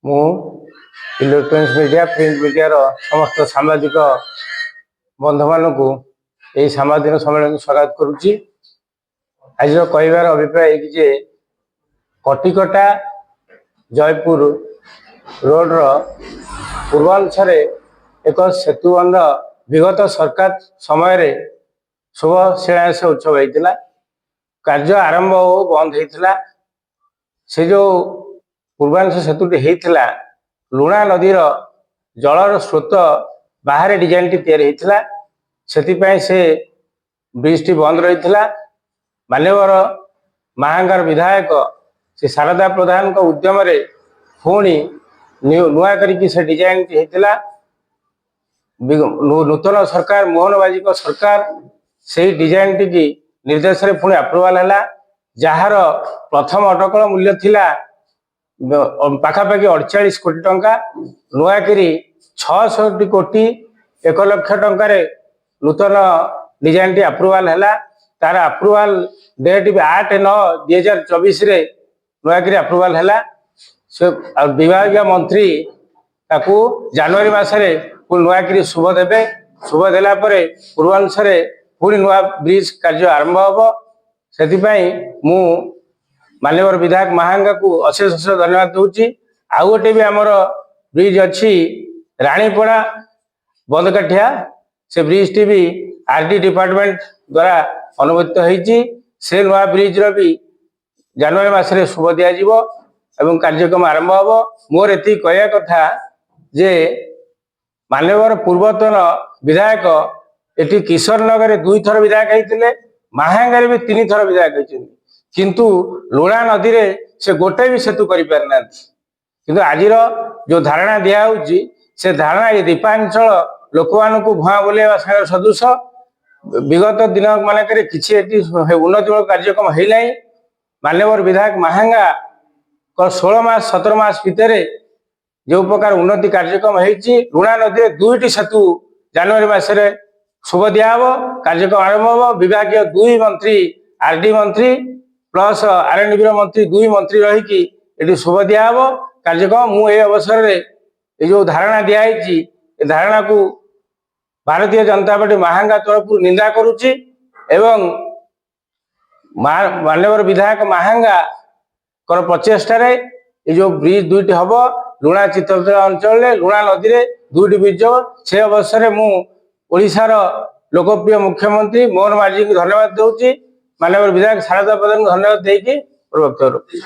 ମୁଁ electronics media, print ମିଡ଼ିଆର ସମସ୍ତ ସାମ୍ବାଦିକ ବନ୍ଧୁମାନଙ୍କୁ ଏହି ସାମ୍ବାଦିକ ସମ୍ମିଳନୀକୁ ସ୍ୱାଗତ କରୁଛି। ଆଜିର କହିବାର ଅଭିପ୍ରାୟ ଏଇକି ଯେ କଟିକଟା ଜୟପୁର ରୋଡର ପୂର୍ବାଂଶରେ ଏକ ସେତୁବନ୍ଧ ବିଗତ ସରକାର ସମୟରେ ଶୁଭ ଶିଳାନ୍ୟାସ ଉତ୍ସବ ହେଇଥିଲା। କାର୍ଯ୍ୟ ଆରମ୍ଭ ହଉ ବନ୍ଦ ହେଇଥିଲା। ସେ ଯେଉଁ ପୂର୍ବାଂଶ ସେତୁଟି ହେଇଥିଲା, ଲୁଣା ନଦୀର ଜଳର ସ୍ରୋତ ବାହାରେ ଡିଜାଇନଟି ତିଆରି ହେଇଥିଲା। ସେଥିପାଇଁ ସେ ବ୍ରିଜଟି ବନ୍ଦ ରହିଥିଲା। ମାନ୍ୟବର ମାହାଙ୍ଗାର ବିଧାୟକ ସେ ଶାରଦା ପ୍ରଧାନଙ୍କ ଉଦ୍ୟମରେ ପୁଣି ନୂଆ କରିକି ସେ ଡିଜାଇନଟି ହେଇଥିଲା। ନୂତନ ସରକାର, ମୋହନ ମାଝୀଙ୍କ ସରକାର, ସେଇ ଡିଜାଇନଟିକି ନିର୍ଦ୍ଦେଶରେ ପୁଣି ଆପ୍ରୁଭାଲ ହେଲା, ଯାହାର ପ୍ରଥମ ଅଟକଳ ମୂଲ୍ୟ ଥିଲା ପାଖାପାଖି 48 କୋଟି ଟଙ୍କା। ନୂଆକିରି 66 କୋଟି 1 ଲକ୍ଷ ଟଙ୍କାରେ ନୂତନ ଡିଜାଇନଟି ଆପ୍ରୁଭାଲ ହେଲା। ତାର ଆପ୍ରୁଭାଲ ଡେଟ୍ ବି 8/9/2024ରେ ନୂଆକିରି ଆପ୍ରୁଭାଲ ହେଲା। ସେ ଆଉ ବିଭାଗୀୟ ମନ୍ତ୍ରୀ ତାକୁ ଜାନୁଆରୀ ମାସରେ ପୁଣି ନୂଆକିରି ଶୁଭ ଦେବେ। ଶୁଭ ଦେଲା ପରେ ପୂର୍ବାଂଶରେ ପୁଣି ନୂଆ ବ୍ରିଜ କାର୍ଯ୍ୟ ଆରମ୍ଭ ହେବ। ସେଥିପାଇଁ ମୁଁ ମାନ୍ୟବର ବିଧାୟକ ମାହାଙ୍ଗାକୁ ଅଶେଷ ଅଶେଷ ଧନ୍ୟବାଦ ଦଉଛି। ଆଉ ଗୋଟେ ବି ଆମର ବ୍ରିଜ ଅଛି, ରାଣୀପଡ଼ା ବନ୍ଦକାଠିଆ। ସେ ବ୍ରିଜଟି ବି ଆର ଡି ଡିପାର୍ଟମେଣ୍ଟ ଦ୍ୱାରା ଅନୁମୋଦିତ ହେଇଛି। ସେ ନୂଆ ବ୍ରିଜର ବି ଜାନୁଆରୀ ମାସରେ ଶୁଭ ଦିଆଯିବ ଏବଂ କାର୍ଯ୍ୟକ୍ରମ ଆରମ୍ଭ ହେବ। ମୋର ଏତିକି କହିବା କଥା ଯେ ମାନ୍ୟବର ପୂର୍ବତନ ବିଧାୟକ ଏଠି କିଶୋରନଗରରେ ଦୁଇଥର ବିଧାୟକ ହେଇଥିଲେ, ମାହାଙ୍ଗାରେ ବି ତିନି ଥର ବିଧାୟକ ହେଇଛନ୍ତି, କିନ୍ତୁ ଲୁଣା ନଦୀରେ ସେ ଗୋଟେ ବି ସେତୁ କରିପାରିନାହାନ୍ତି। କିନ୍ତୁ ଆଜିର ଯୋଉ ଧାରଣା ଦିଆହଉଛି, ସେ ଧାରଣା ଏ ଦ୍ୱୀପାଞ୍ଚଳ ଲୋକମାନଙ୍କୁ ଭୁଆଁ ବୁଲେଇବା ସାଙ୍ଗରେ ସଦୃଶ। ବିଗତ ଦିନ ମାନଙ୍କରେ କିଛି ଏଠି ଉନ୍ନତିମୂଳକ କାର୍ଯ୍ୟକ୍ରମ ହେଇନାହିଁ। ମାନ୍ୟବର ବିଧାୟକ ମାହାଙ୍ଗାଙ୍କ 16 ମାସ, 17 ମାସ ଭିତରେ ଯେଉଁ ପ୍ରକାର ଉନ୍ନତି କାର୍ଯ୍ୟକ୍ରମ ହେଇଛି, ଲୁଣା ନଦୀରେ ଦୁଇଟି ସେତୁ ଜାନୁଆରୀ ମାସରେ ଶୁଭ ଦିଆହବ, କାର୍ଯ୍ୟକ୍ରମ ଆରମ୍ଭ ହବ। ବିଭାଗୀୟ ଦୁଇ ମନ୍ତ୍ରୀ, ଆର ଡି ମନ୍ତ୍ରୀ ପ୍ଲସ ଆର ଏନ୍ ବିର ମନ୍ତ୍ରୀ, ଦୁଇ ମନ୍ତ୍ରୀ ରହିକି ଏଠି ଶୁଭ ଦିଆହବ କାର୍ଯ୍ୟକ୍ରମ। ମୁଁ ଏ ଅବସରରେ ଏ ଯୋଉ ଧାରଣା ଦିଆହେଇଛି, ଏ ଧାରଣାକୁ ଭାରତୀୟ ଜନତା ପାର୍ଟି ମାହାଙ୍ଗା ତରଫରୁ ନିନ୍ଦା କରୁଛି ଏବଂ ମାନ୍ୟବର ବିଧାୟକ ମାହାଙ୍ଗାଙ୍କର ପ୍ରଚେଷ୍ଟାରେ ଏ ଯୋଉ ବ୍ରିଜ ଦୁଇଟି ହବ, ଲୁଣା ଚିତ୍ରତୋଳା ଅଞ୍ଚଳରେ ଲୁଣା ନଦୀରେ ଦୁଇଟି ବ୍ରିଜ ହବ। ସେ ଅବସରରେ ମୁଁ ଓଡ଼ିଶାର ଲୋକପ୍ରିୟ ମୁଖ୍ୟମନ୍ତ୍ରୀ ମୋହନ ମାଝୀଙ୍କୁ ଧନ୍ୟବାଦ ଦଉଛି। ମାନ୍ୟବର ବିଧାୟକ ଶାରଦା ପ୍ରଧାନଙ୍କୁ ଧନ୍ୟବାଦ ଦେଇକି ମୋର ବକ୍ତବ୍ୟ ରଖୁଛି।